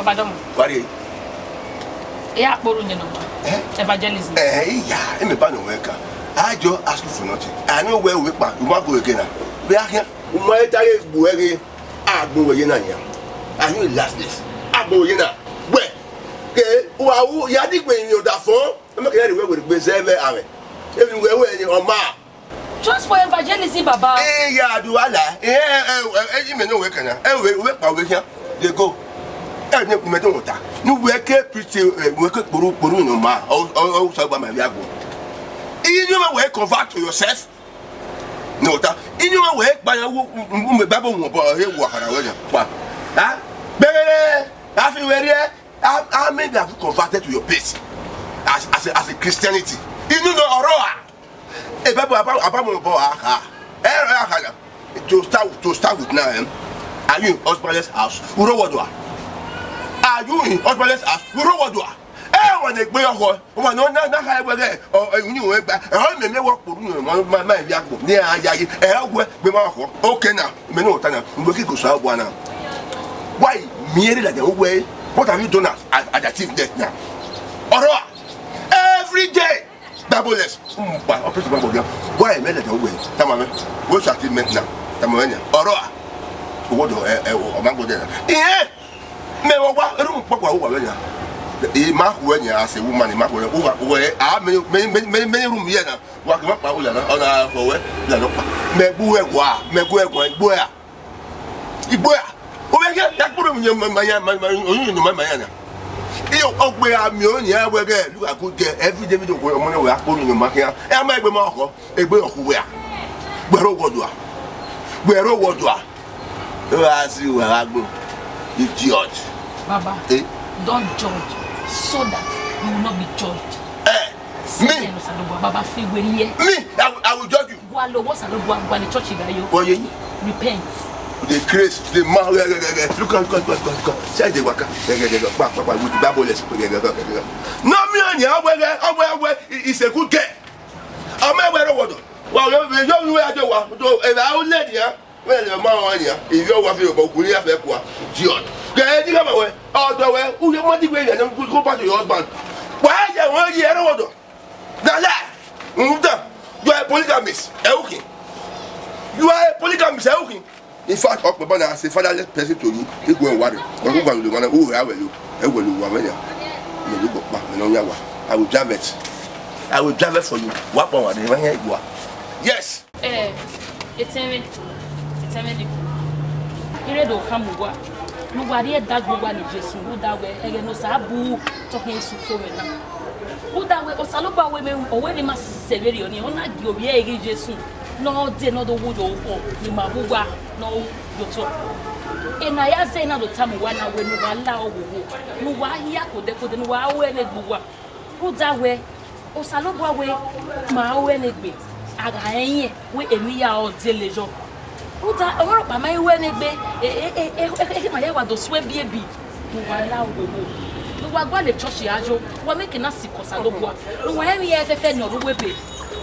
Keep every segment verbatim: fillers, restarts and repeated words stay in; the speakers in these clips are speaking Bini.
Pardon. Wari. Ya kporo nyẹ nọ. Eh? Evangelism. Eh, iya, eme ba no we ka. I just ask you for nothing. I know where we pa. You want go again now. We are here. Uma eta ye gbu ege. Agbo we ye na ya. Are you last place? Agbo we ye na. We. Ke, wa u, ya di gbe yin oda fo. Eme ke ya ri we we gbe zẹ vbe ave. Emi we we ni ọma. Just for evangelism, Baba. Eh, ya do ala. Eh, eh, eh, eh, ime no we kana. Eh, we, we pa we here. They go. Eh, ne me do ta. No we ke preach, eh, we ke kporo, kporo no ma. O, o, o, sa ba ma ya go. You know we convert to yourself. No ta. You know we ba ya wo, me Bible wo ba he wa kana we ya. Pa. Ha? Bebere. Afi we rie. How, how many have you converted to your place as, as a, as a Christianity? You know, no, ọrọ a. E Bible, Bible, Bible, Bible, ah, ah. Eh, eh, ah, ah. To start, to start with now, eh? Are you in husbandless house? Uro wodua. Are you in husbandless house? Uro wodua. Eh, wa ne gbe ọkọ. Wa no na, na ha we ge. O, eh, unu we gba. Eh, o me me wo kpuru no, ma, ma, ma, ya gbo. Ni a ya yi. Eh, we gbe ma ọkọ. Okay now. Me no ta na. We ki go sa bua na. Why? Me really like the way. What have you done as, as, as a chief debt now? Ọrọ a. Every day. Double less. Mm, pa, operation ma gbọdọ. Why me lẹdẹ wẹ? Tama mẹ. Wo sa ti mẹ na. Tama mẹ na. Ọrọ a. Owó dọ, ẹ, ẹ, ọ ma gbọdọ na. Iye. Mẹ wọ wa, eru kpọkpọ wa wẹ na. E ma hu ẹ nia, as a woman, e ma hu ẹ. Uwa, uwa, a, mẹ, mẹ, mẹ, mẹ, mẹ room here na. Wa ke ma pa uya na. Ọ na fọ wẹ. Ya no pa. Mẹ gbu ẹ wa, mẹ gbu ẹ wa, gbu ẹ. Igbo ya, o vbe khian ya kpọnmwẹ emwi ne ma ya, ma, ma, oyun ne ma ma ya na. Iyo, ọ gbe a miẹn ọnii, a wẹ ghẹ, look at good girl, every day video, ọmọ ne wẹ a kpọnmwẹ ne ma khian. Ẹ ma egbe ma ọkhọ, egbe ọkhọ wẹ a. Wẹ ro wọ dua. Wẹ ro wọ dua. Ẹ wa si wẹ a gbo. Idiot. Baba, eh? Don't judge so that you will not be judged. Eh, me? Satan Osalobua, Baba, fi wẹ ye. Me, I will, I will judge you. Gualọ Osalobua, gualọ church gha yo. Wọ ye yi? Repent. The grace, the man, look at, look at, look at, look at, look at. Say the waka, pa, pa, pa, with the Bible, let's go. No, me, ọnii, ọ wẹ, ọ wẹ, ọ wẹ, is a good girl. Ọmọ ẹwẹ rẹ wọdọ. Wa, yo, yo, yo, wa, yo, wa, yo, ẹ, wa, o lady, ya. Wẹ lẹ ma wan nia, ivbi ọwa fi obọ kuri ya fẹ kua. Idiot. Kẹ ẹ ni khama wẹ, ọdọ wẹ, u ye ma di wẹ ya, go back to your husband. Wa ya wan ye ẹ rẹ wọdọ. Na lie. Nda. You are a polygamist. Ẹ u khin. You are a polygamist. Ẹ u khin. In fact, ọkpẹ bọ na, as a fatherless person to you, he go and worry. Kọ ku gba lu wana, u ra wẹ lu. Ẹ wẹ lu wa wẹ ya. Me lu go pa, me no ya wa. I will drive it. I will drive it for you. Wa pa wa de, wa ya igua. Yes. Eh, etẹn mwẹ, etẹn mwẹ debo. I re do khama uwa, ne uwa rhie ẹdẹ gbe uwa ne Jesu, rhunmwuda wẹ ẹghẹ ne Osa bu tọkhin Jesu fo mwẹ na. Rhunmwuda wẹ Osanobua wẹ mẹ, ọ wẹ ne ima sẹ vberriọ nii, ọ na gie ovbi ẹre ghe Jesu, ne ọ dee ne ọ do wu ye orukhọ ne ima vbe uwa ne ọ ru ye otọ. Ena ya zẹ na do tama uwa na wẹ ne uwa la ọghe owo, ne uwa hia ke odẹ ke odẹ, ne uwa ru ẹre ne egbe uwa. Rhunmwuda wẹ, Osanobua wẹ ma ru ẹre ne egbe, a gha rẹn irẹn wẹ emwi hia ọre ọ dele yọ. Rhunmwuda ọmwa rhọkpa ma i ru ẹre ne egbe, e, e, e, e, e, e ma ya wa do suẹn ebiebi. Ne uwa la owowo, ne uwa gualọ church gha yo, uwa miẹn eke na sikẹ Osanobua, ne uwa rẹn emwi hia fẹfẹ ne ọ rre uwu ebe.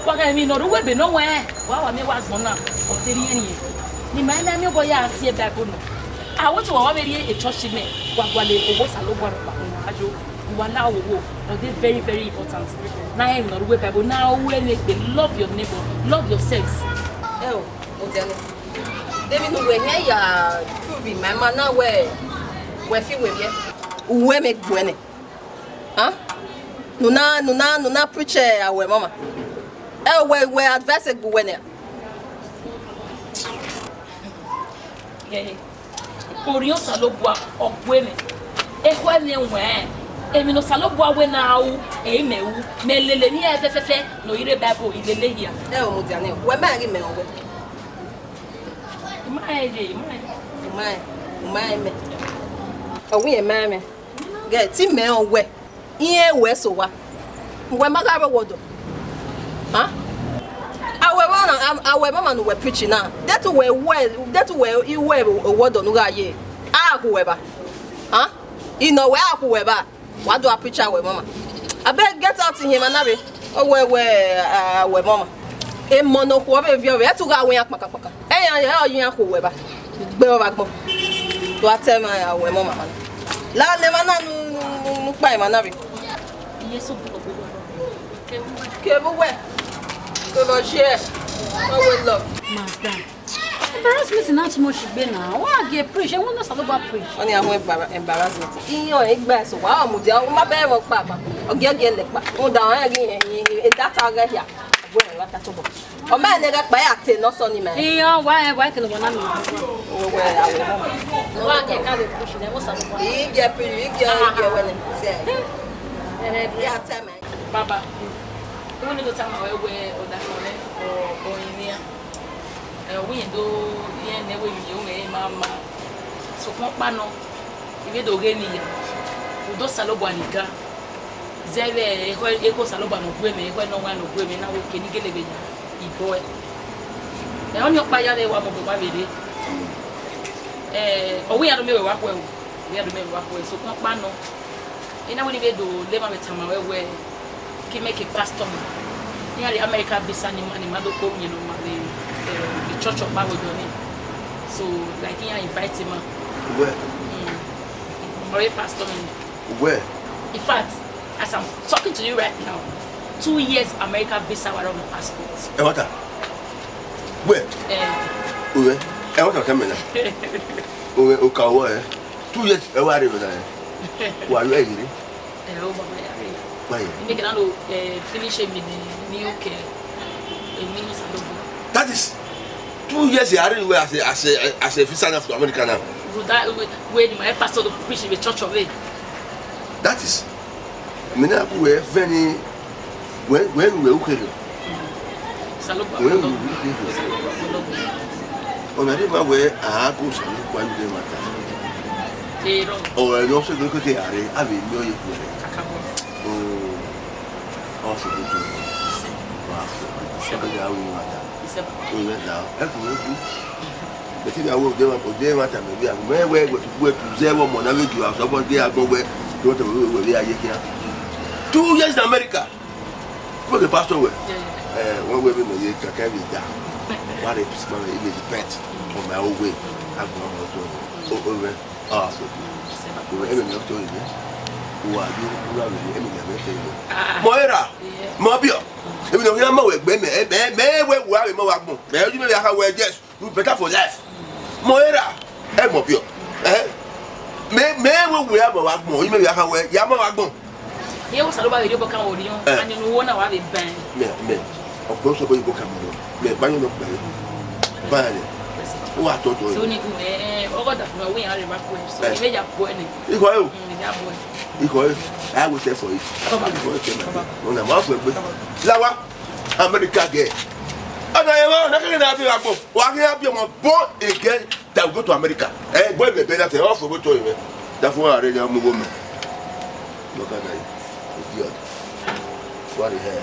Wa gha emwi ne ọ rre uwu ebe ne ọ wẹn, wa wa miẹn wa agbọn na, ọ te rhie ẹre. Ne ima i na miẹn obọ ya tie Bible nọ. A wẹ te uwa wa vbe rhie church mẹ, wa gualọ owo Osanobua rhọkpa ne uwa yo. Uwa la owowo, ọ de very, very important. Na rẹn emwi ne ọ rre uwu Bible, na ru ẹre ne egbe, love your neighbor, love yourselves. Ẹ o, Modianẹ. De emwi ne uwẹ khian ya prove ma ima na wẹ, wẹ fi wẹ vbiẹ? Uwẹ mẹ gbuẹ nẹ. Huh? Ne u na, ne u na, ne u na preach, eh, awẹ mama. Ẹ o, wẹ, wẹ advice gbe uwẹ nẹ. Yẹhe. Orhiọn Osanobua ọ gue mwẹ. Ekhọe mwẹ wẹẹn, emwi ne Osanobua wẹ ne a ru, ẹre mẹ ru. Mẹ lele emwi hia fẹfẹfẹ ne ọ i rre Bible, I lele hia. Ẹ o, Modianẹ, wẹ ma rẹn ghi mẹ rẹn wẹ? I ma rẹn ye, I ma rẹn. U ma rẹn, u ma rẹn mẹ. Ọ wẹ irẹn ma rẹn mẹ. Ghẹ te mẹ rẹn wẹ. Irẹn wẹ so wa. Uwẹ ma gha rre owa ọdọ. Huh? Awẹ mama, a-, awẹ mama ne uwẹ preach na. Detu wẹ wẹ, detu wẹ i wẹ owa ọdọ ne u gha ye. A khu wẹ ba. Huh? I nọ wẹ a khu wẹ ba. Wa do a preach awẹ mama. Abeg get out in here, man, na be. Ọ wẹ wẹ, ah, awẹ mama. Emọ ne okhuo vbe viọ vbe, ẹtu gha wẹ iran kpakakpaka. Ẹyan ya ọ yi iran khu wẹ ba. Gbe ọ vbe agbọn. Do a tẹ mwẹ awẹ mama, man. La ne emwa na nu, nu, nu, nu kpa emwa na rre. Iye so bu ọgbọ. Kevbe uwẹ. Kevbe ọjiẹ. Always love. Madam. Embarrassment na too much gbe na. Wa gie preach, ẹmwẹ ne Osanobua preach. Ọni ahun embarra-, embarrassment. Iyan egbe eso, wa ọ mudia, u ma bẹrẹ vbe ọkpa kpa. Ọgiọgiẹ lẹ kpa. Rhunmwuda ọnrẹn ghi rẹn, e data ghẹ hia. Wẹ wa ta tobọ. Ọ ma ne ghẹ kpa ya te ne ọ sọ ni mẹ. Iyan wa, wa kele wọn na mi. Wẹ, wẹ, a wẹ. Wa gie ka vbe preach, ẹmwẹ Osanobua. I gie preach, I gie, I gie wẹ nẹ. Sẹ. Eh, ya tẹ mẹ. Baba, uwẹ ne do tama wẹ wẹ ọdafẹn mwẹ, ọ, ọ yin nian. Ẹ, uwẹ do rẹn nẹ wẹ emwi ne u mwẹ ma ma. Sokpan ọkpa nọ, I vbe do ghe ne I ya. U do Osanobua ni ga. Zẹ vbe ekhọe, ekhọe Osanobua ne ọ gu mwẹ, ekhọe ne ọ wan ne ọ gu mwẹ, na wẹ ke ne I gele vbe ya ibọ ẹe. Ẹ, ọnii ọkpa ya vbe wa mobọ wa vbe rre. Ẹ, ọ wẹ iran do miẹn vbe wa khuẹ o. Iran do miẹn vbe wa khuẹ, sokpan ọkpa nọ. I na wẹ ne I vbe do la emwa vbe tama wẹ wẹ, ke imẹ ke pastor ma. Iran rhie America visa ne ima, ne ima do kpe omiẹn ne ọ ma vbe, eh, church ọkpa vbe Ọyọni. So, like, iran invite ima. Wẹ? Mm. Ọ re pastor mwẹ. Wẹ? In fact, as I'm talking to you right now, two years America visa wa rre on my passport. Ẹ, what? Wẹ? Eh. Wẹ? Ẹ, what, tell me now. Wẹ, o ka wọ, eh? Two years, ẹ wa rre vbe na, eh? Wa rre, ẹ, rre? Ẹ, o baba ya rre. Why? Ẹ make na do, eh, finish emwi ne, ne I ke, emwi ne Osanobua. That is two years you are in as a, as a, as a visa now for America now. Rhunmwuda, wẹ, wẹ ne ima pastor do preach vbe church ọvbehe. That is, mẹ na gu wẹ vẹ ni, wẹ, wẹ ru wẹ ukherhe. Osanobua wẹ ru wẹ ukherhe. Osanobua. Ọna rhie ma wẹ a gu Osanobua ru ẹmwata. Erọ. Ọre ne ọ sẹ gbe keke a rre, a vbe miẹn ọye guẹ rre. Kakabọ. Oh, ọ sẹ gbe to. Wa fẹ. Sẹ gbe ya ru ẹmwata. Sẹ gbe. O rẹ da, ẹ gu wẹ gu. Bẹtẹ vbe a wẹ odẹ mwa, odẹ mwa tama vbe a, mẹ wẹ wẹ tu, wẹ tu zẹ vbe ọmọ na vbe dio, asọbọ de agbọn wẹ, do tama wẹ, wẹ vbe a ye khian. Two years in America. Wẹ ke pastor wẹ. Eh, wẹ wẹ vbe mẹ ye kaka vbe da. Wa re peace man, he may repent. Ọ ma o wẹ, agbọn ọmọ ọtọ. O, o wẹ, ah, so. O wẹ, ẹ mẹ mẹ ọtọ ye. Wa yo, wa vbe, ẹ mẹ mẹ ọtọ ye. Mọ era, mọ biọ. Ẹ mẹ nọ ya ma wẹ gbe mẹ, mẹ, mẹ wẹ wa vbe ma wa gbọn. Mẹ ju mẹ ya ha wẹ, yes. You better for life. Mọ era, ẹ mọ biọ. Eh? Mẹ, mẹ wẹ wẹ a ma wa gbọn, imẹ ya kha wẹ, ya ma wa gbọn. Iye wo Osanobua vbe rhie obọ kan vbe orhiọn, eh, ani ne uwu na wa vbe bẹn. Mẹ, mẹ, ọgbọ sọ bọ ibo kan mọ, mẹ, ba yọ nọ kpẹ. Ba ya nẹ. O wa tọ tọ. So ni gu mẹ, eh, ọgọ da fun wẹ iran rre ma ku ẹ, so, eh, I vbe ya bu ẹ nẹ. Ikọ ẹ o. Mm, I ya bu ẹ. Ikọ ẹ, I will say for it. Come back. Ikọ ẹ, come back. Come back. Ọna ma fọ ẹgbẹ. Come back. Lawa. America gẹ. Ọna yẹn wa, ọna kẹkẹ na biẹ vbe agbọn. Wa ghi a biẹ ọmọ born again that will go to America. Ẹ, born again that, ọ fo to yẹn. That fo wa re ya mu wo mẹ. Look at that. Idiot. What the hell?